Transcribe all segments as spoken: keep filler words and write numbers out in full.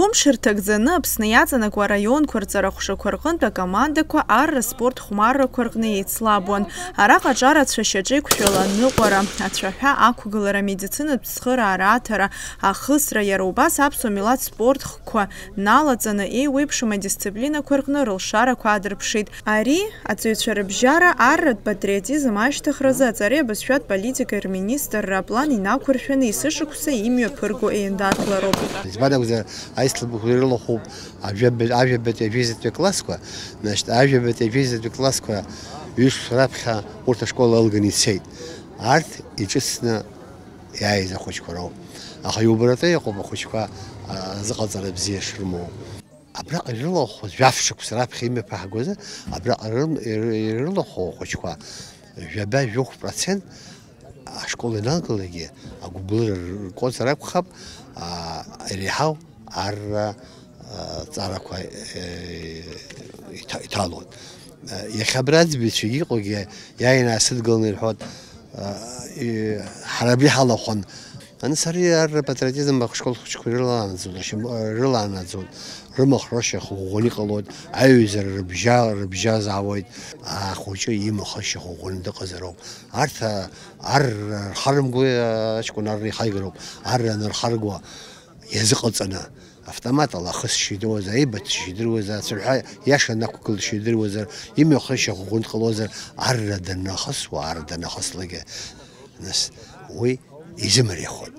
Хымш рҭагӡаны Аԥсны иаҵанакуа араионқәа рҵараҟәшақәа рҟынтә акомандақәа арра спорт хәмаррақәа рҟны еицлабуан. Араҟа аҿарацәа шьаҿеиқәшәала аныҟәара, ацәаҳәа ақәгылара, амедицинатә цхыраара аҭара, ахысра, иара убас аԥсуа милаҭ спорт хкқәа налаҵаны еиуеиԥшым адисциплинақәа рҟны рылшарақәа аадырԥшит. Ари, аҵаҩцәа рыбжьара, арратә патриотизм ашьҭыхразы аҵареи абызшәатә политикеи рминистрра аплан инақәыршәаны есышықәса имҩаԥырго еиндаҭлароуп. Избан акәзар, аицлабрақәа ирылахәуп ажәаб-, ажәабатәи ажәеизатәи аклассқәа, значит, ажәабатәи ажәеизатәи аклассқәа ҩышықәса раԥхьа урҭ ашкол алганы ицеит. Арҭ иҿыцны иааиз ахәыҷқәа роуп. Аха иубаратәы иҟоуп ахәыҷқәа, а, азыҟаҵара бзиа шрымоу. Абраҟа ирылахәыз, жәаф шықәса раԥхьа имҩаԥаҳгоз, абраҟа ирым-, ир-, ирылахәу ахәыҷқәа жәаба-жәохә процент ашкол ианалгалакгьы агәыбылра ркуазар акәхап, а, иреиҳау арра, а, ҵарақәа, э, иҭа-, иҭалон. Э, иахьа абра аӡбаҩцәа иҟоугьы иааины аасыдгыланы ирҳәоит, а, и-, ҳара абри ҳалахәын. Аныс ари арра патриотизм ахшкол хәыҷқәа ирыланаҵоит, ршьам-, рыланаҵоит, рымахә-рышьахә ӷәӷәаны иҟалоит, аиҩызара рыбжьа-, рыбжьазаауеит, ахәыҷы имахә-ышьахә ӷәӷәаны дыҟазароуп. Арҭ, а, арра рхарымго, а, аҷкәын арра ихаигароуп, арра анырхарго иазыҟаҵаны, автомат ала ахысшьа идыруазар, аибаҭшьа идыруазар, ацәырҳәа иаша анақәгылшьа идыруазар, имҩахышьа ӷәӷәаны дҟалозар, арра данахысуа, арра данахыслагьы, нас уи изымариахоит.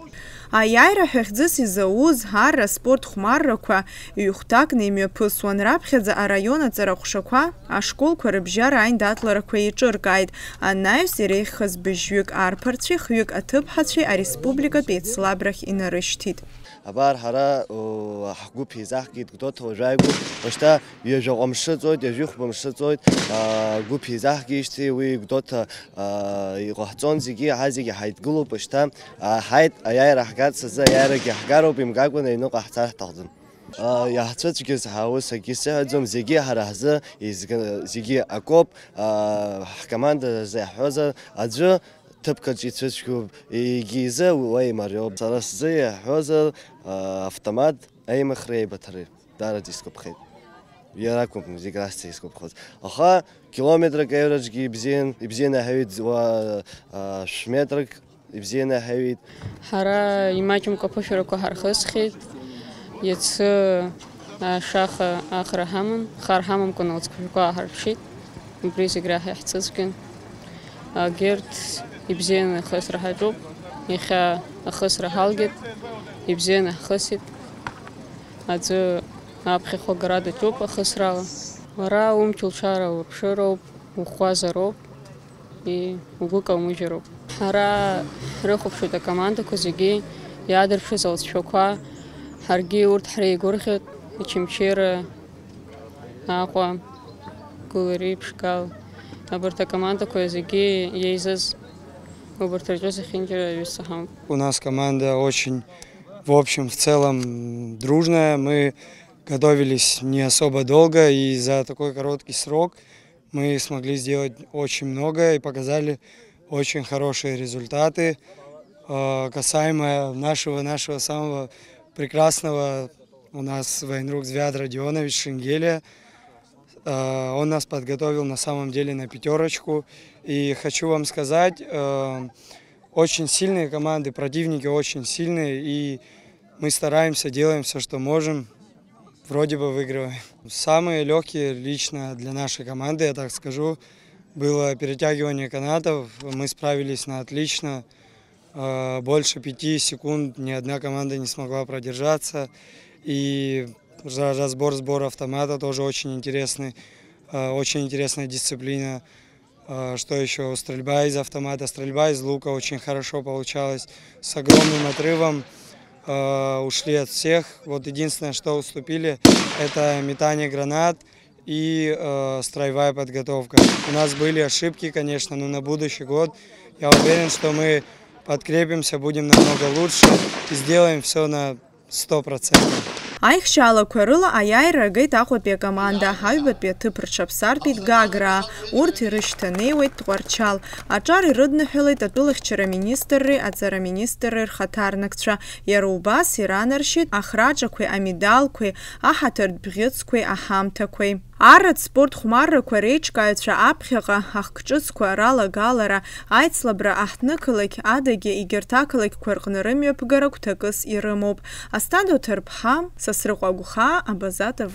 Аиааира ҳәа хьӡыс изауз арра спорт хәмаррақәа ҩ-хәҭакны имҩаԥысуан. Раԥхьаӡа араион аҵараҟәшақәа ашколқәа рыбжьара аиндаҭларақәа еиҿыркааит. Анаҩс иреиӷьхаз быжьҩык арԥарцәеи хҩык аҭыԥҳацәеи ареспубликатә еицлабрахь инарышьҭит. Абар ҳара, уу, ҳгәыԥ еизаҳгеит, Гәдоуҭа уажәааигәоуп. Уажәшьҭа ҩажәаҟа мшы ҵуеит, ҩажәихәба мшы ҵуеит, аа, гәыԥ еизаҳгеижьҭеи уи Гәдоуҭа, аа, иҟаҳҵон зегьы, ҳа зегьы ҳаидгылоуп уажәшьҭа. Аа, ҳааит, аиааира ҳгарц азы аиааирагьы ҳгароуп, имгакәан аҩныҟа ҳцар ҳҭахӡам. Аа, иаҳцәыцәгьаз ҳәа ус акгьы сыҳәаӡом, зегьы ҳара ҳзы еизга-, зегьы акоуп, аа, ҳкоманда азы иаҳҳәозар, аӡәы ҭыԥк аҿы ицәыцәгьоуп, егьи изы уа имариоуп. Сара сзы иаҳҳәозар, аа, автомат аимхреи аибаҭареи даараӡа исгәаԥхеит. Иара акәым, зегь рахьӡа исгәаԥхоз. Аха километрак аҩраҿгьы ибзиан, ибзианы иаҳаҩит уа, аа, шә-метрак ибзианы иаҳаҩит. Ҳара имаҷымкәа аԥышәарақәа ҳархысхьеит. Иацы ашаха ахра ҳаман, хар ҳамамкәан алҵқәа ааҳарԥшит. Убри зегь раҳа иаҳцәыцәгьан. Агерт ибзианы ахысра ҳаҿуп. Иахьа ахысра ҳалгеит, ибзианы ҳхысит. Аӡәы аԥхьахә агара даҿуп ахысрала. Уара умч-улшара уаԥшыроуп, уӷәӷәазароуп, и, угәы каумыжьроуп. Ҳара ҳрыхәаԥшуеит акомандақәа зегьы, иаадырԥшыз алҵшәақәа, ҳаргьы урҭ ҳреигәырӷьоит, Очамчыра, Аҟәа, Гәылрыԥшь, Гал. Абарҭ акомандақәа зегьы еизаз, убарҭ рҿы зехьынџьара ҩызцәа ҳамоуп. У нас команда очень, в общем, в целом дружная. Мы готовились не особо долго, и за такой короткий срок мы смогли сделать очень много и показали очень хорошие результаты. Э, касаемо нашего, нашего самого прекрасного у нас военрук Звиад Родионович Шенгелия, э, он нас подготовил на самом деле на пятерочку. И хочу вам сказать, э, очень сильные команды, противники очень сильные, и мы стараемся, делаем всё, что можем, вроде бы выигрываем. Самые лёгкие лично для нашей команды, я так скажу, было перетягивание канатов, мы справились на отлично. Э, больше пяти секунд ни одна команда не смогла продержаться. И за-, разбор, сбор автомата тоже очень интересный, э, очень интересная дисциплина. Э, что ещё? Стрельба из автомата, стрельба из лука очень хорошо получалась. С огромным отрывом, э, ушли от всех. Вот единственное, что уступили, это метание гранат и, э, строевая подготовка. У нас были ошибки, конечно, но на будущий год я уверен, что мы подкрепимся, будем намного лучше и сделаем всё на сто процентов. Аихшьаалақәа рыла аиааира агеит Аҟәатәи акоманда, аҩбатәи аҭыԥ рҽаԥсартәит Гаграа, урҭ ирышьҭанеиуеит Тҟәарчал. Аҿар ирыдныҳәалеит атәылахьчара министрреи аҵара министрреи рхаҭарнакцәа, иара убас иранаршьеит ахраҿақәеи амедалқәеи, аҳаҭыртә бӷьыцқәеи аҳамҭақәеи. Арратә спорт хәмаррақәа реиҿкааҩцәа аԥхьаҟа ахк ҿыцқәа ралагалара, аицлабра аҳҭнықалақь адагьы егьырҭ ақалақьқәа рҟны рымҩаԥгара гәҭакыс ирымоуп. Асҭанда Ҭарԥҳа, Сасрыҟәа Агәхаа, Абаза Т В.